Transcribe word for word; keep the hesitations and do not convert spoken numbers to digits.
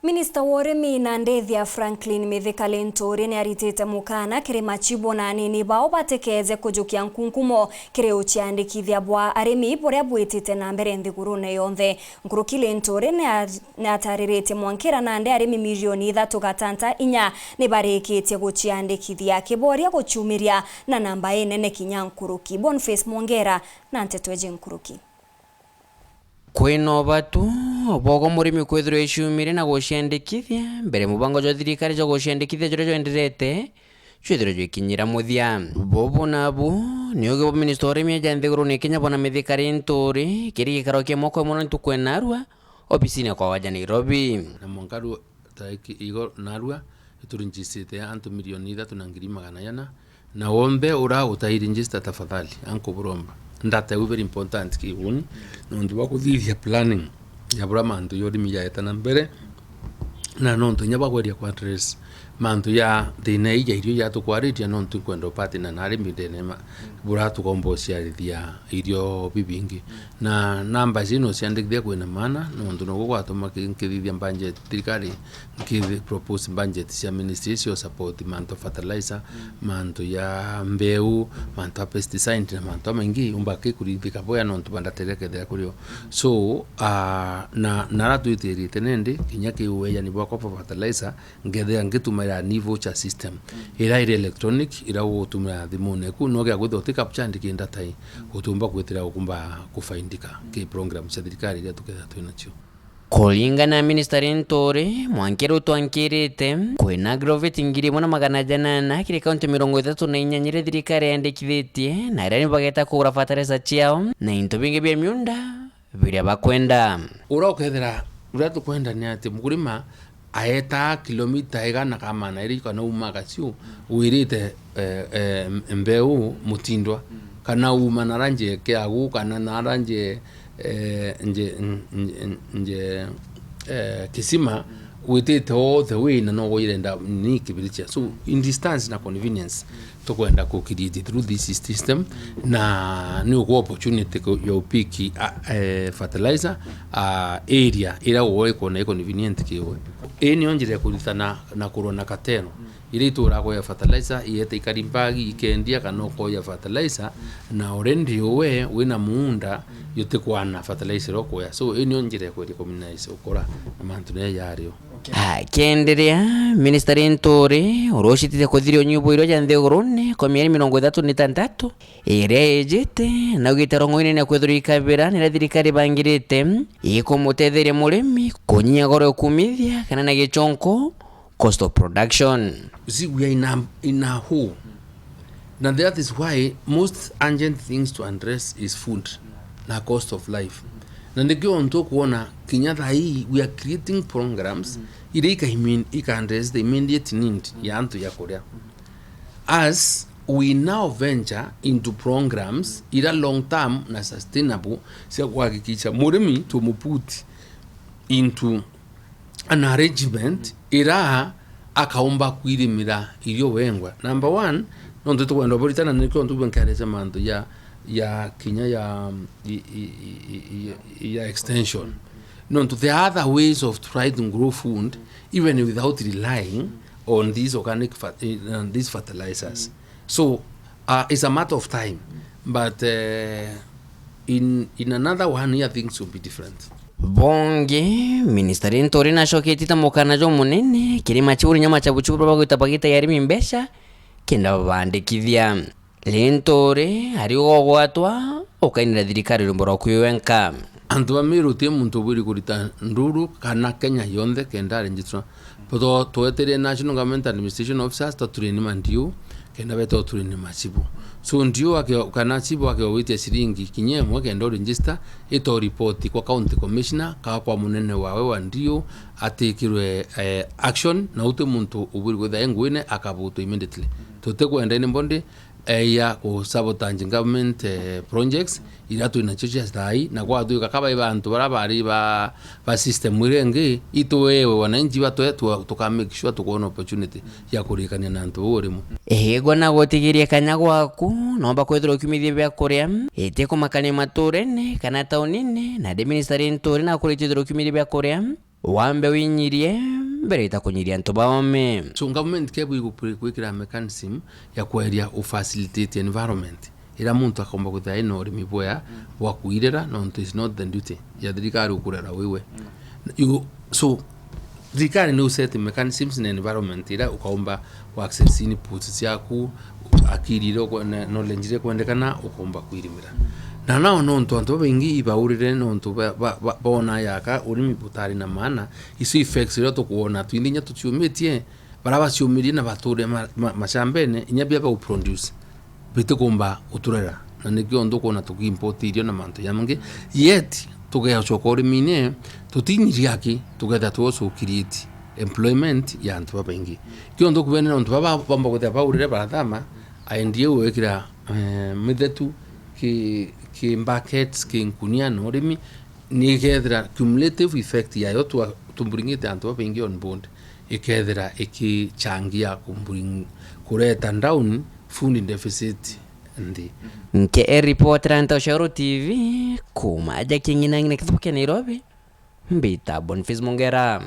Minista wa urimi na ndethia Franklin Mithika Linturi ni aritite mukana kiri machibu na anini bao batikeeje kujukia nkunkumo kiri uciandikithia bwa arimi buria bwitite na mbere nthigurune yonthe. Nkuruki Linturi ni a-, ni atariritie mwankira nandi arimi milioni ithatu gatanta inya ni barikitie guciandikithia, akiboria guciumiria na namba inene kinya nkuruki. Boniface Mwongera na nteto iji nkuruki. Kwina ubatu bwogwa murimi kwithirwa iciumire na guciandikithia mbere mubango jwa thirikari jwa guciandikithia juria jwenderete jwithirwe jwikinyira muthia. Bubu nabu ni ugi bwa minista wa urimi aja nthigurune ya Kenya, Bwana Mithika Linturi, kiri gikaro kia mwaka umwe na ntuku ya narua obisine kwa waja Nairobi. Na mwanka ru-, ta iki-, igo narua, iturinjicite antu milioni ithatu na ngiri magana jana, na wonthe ura utairinjista, tafadhali, ankuburomba. Ndata iu very important kiuni, nontu bwa kuthithia planning ya bura mantu ya urimi yaeta na mbere, na nontu inya bwa kweria ku address mantu ya thina ii ya irio ya tukwaritia, nontu nkwenda upartner na arimi ndene ma-, bura tukomba uciarithia irio bibingi. Na namba ici nuciandikithia kwina maana, nontu nuguo gwatuma ki-, nkithithia budget, thirikari nki propose budget cia ministry cio support mantu ya fertilizer, mantu ya mbeu, mantu ya pesticide na mantu jamaingi, umba kikurithika bwea nontu bandateria kethira kurio. So, ah, na, na ara twitirite nindi, kinya kiu weyani bwakwa bwa fertilizer, ngethira ngitumaira ni voucher system, ira iri electronic, ira ugutumira thimune eku, no gia kwithirwa uti capture ndi kinda tai, utiumba kwitira ukumba kufaindika ki program cia thirikari iria tukethira twinacio. Kuringana na Minister Linturi, mwanka riu twankirite, kwina aggregate ngiri imwe na magana janana kiri kaunti mirongo ithatu na inyanya iria thirikari yandikithitie, na aria ni bageta kugura fertilizer ciao na into bingi bia miunda biria bakwenda. Uria ukethira, uria tukwenda ni ati mukurima aetaa kilomita igana ka magana iri kana uma gaciu, wirite, eh, eh, mbeu mutindwa, kana uma na ranje kiagu, kana na ranje, eh, nje, nje, nje, eh, kisima, witite all the way na no irenda ni kibirichia. So, in distance na convenience, tukwenda ku create through this system, na ni ugwa opportunity ku-, ya upiki, a, eh, fertilizer, a, area ira uwe ikona i convenient kiwe. Ii niyo njira ya kuritana na kurwa na katero. Iria ituraga kuya fertilizer, iete ikari mbagi, ikendia, kana ukoya fertilizer, na already uwe wina muunda, yutikwana fertilizer ukoya. So, ii niyo njira ya kweria communise ukora na mantu niyo yario. Akienderea, Minister Linturi, uria ucitite kuthiria unyubu irio ja nthigurune kwa mieri mirongo ithatu na itantatu iria ijite, naugite rongo inene kwithirwa ikabira niria thirikari ibangirite ikumutetheria murimi kunyia goro ya kumithia kana na gichonko, cost of production. You see, we are in a, in a hole. Na that is why most urgent things to address is food na cost of life. Na nikio untu ukuona kinya thaa ii we are creating programs iria ika imme-, ika address the immediate need ya antu ya kuria. As we now venture into programs ira long term na sustainable cia kuhakikisha murimi tumuput into an arrangement ira akaumba kwirimira irio wengwa. Number one, nontu tukwenda buritana, nikio ntu bwenkereja mantu ya, ya kinya ya, i, i, i, i, ya extension. Nontu there are other ways of trying to grow food even without relying on these organic fer-, eh, on these fertilizers. So, uh, it's a matter of time. But, uh, in, in another one year, things will be different. Bongi, Minister Linturi nacoketie ta mukana jumunene kiri machibu na machabuchibu bagwita bagita ya arimi mbeca kenda babandikithia. Linturi ari ugogwatwa ukainira thirikari rumbo rwa kwi wenka. Antu ba Meru ti muntu ubwiri kurita nduru kana Kenya yonthe kenda aregistrwa. Twe-, tweterie National Government Administration Officers, twatureni ma D O, kenda beta utureni machibu. So D O ake-, kana chibu akewite ciringi kinya imwe kenda uregister, ito report kwa county commissioner, ka kwa munene wawe wa D O, atikirwe, eh, action, na uti muntu ubwiri kwitha engwine akabutwa immediately. Tutikwenda anybody, eh, ya ku sabotage government, eh, projects, ira twinacio cia thaai, na gwatwika ka bai bantu bara bari ba, ba system iria ingi, itwewe wananchi batwe, tu-, tuka make sure tukwona opportunity ya kurikania na antu bau rimwe. Igwa na gutigiria kanya gwaku, nomba kwithirwa ukiumithia bia kuria, itikumakania maturene kana taunine, na ndi Minister Linturi na kuriti kwithirwa ukiumithia bia kuria, wambe winyirie mbere ita kunyiria antu baome. So government kebu igwikira mechanism ya kweria u facilitate environment ira muntu akomba kwithira ina urimi bwea bwa kuirera, nontu is not the duty ya thirikari ukurera wiwe. You, so thirikari ni useti mechanisms na environment ira ukaomba wa access inputs ciaku, akiri iria ukwenda, knowledge iria ikwendekana ukomba kwirimira. Na nao nontu antu babaingi ibaurire nontu ba- ba- ba- bona yaka urimi butari na maana, icio effects iria tukwona twinthe inya tuciumitie, bara baciumirie na bature ma- ma- mashambene inya bia bau produce bitikumba uturera, na nikio ntu kwona tukiimport irio na mantu jamangi, yet tugecoka urimine tutinyiria aki, tugetha tu also create employment ya antu babaingi. Kio ntu kubene na antu baba bomba kuthia baurire barathama, aendie gwikira eh, mithetu ki ki buckets ki nkunia na urimi, ni ikethira cumulative effect yayo twa- tumburingite antu babaingi on board, ikethira ikichangia kumburing- kureta down food deficit nthi. Nkiripotera Ntoshoro T V kuma aja king'inang'ina kithubu kia Nairobi, mbita Boniface Mongera.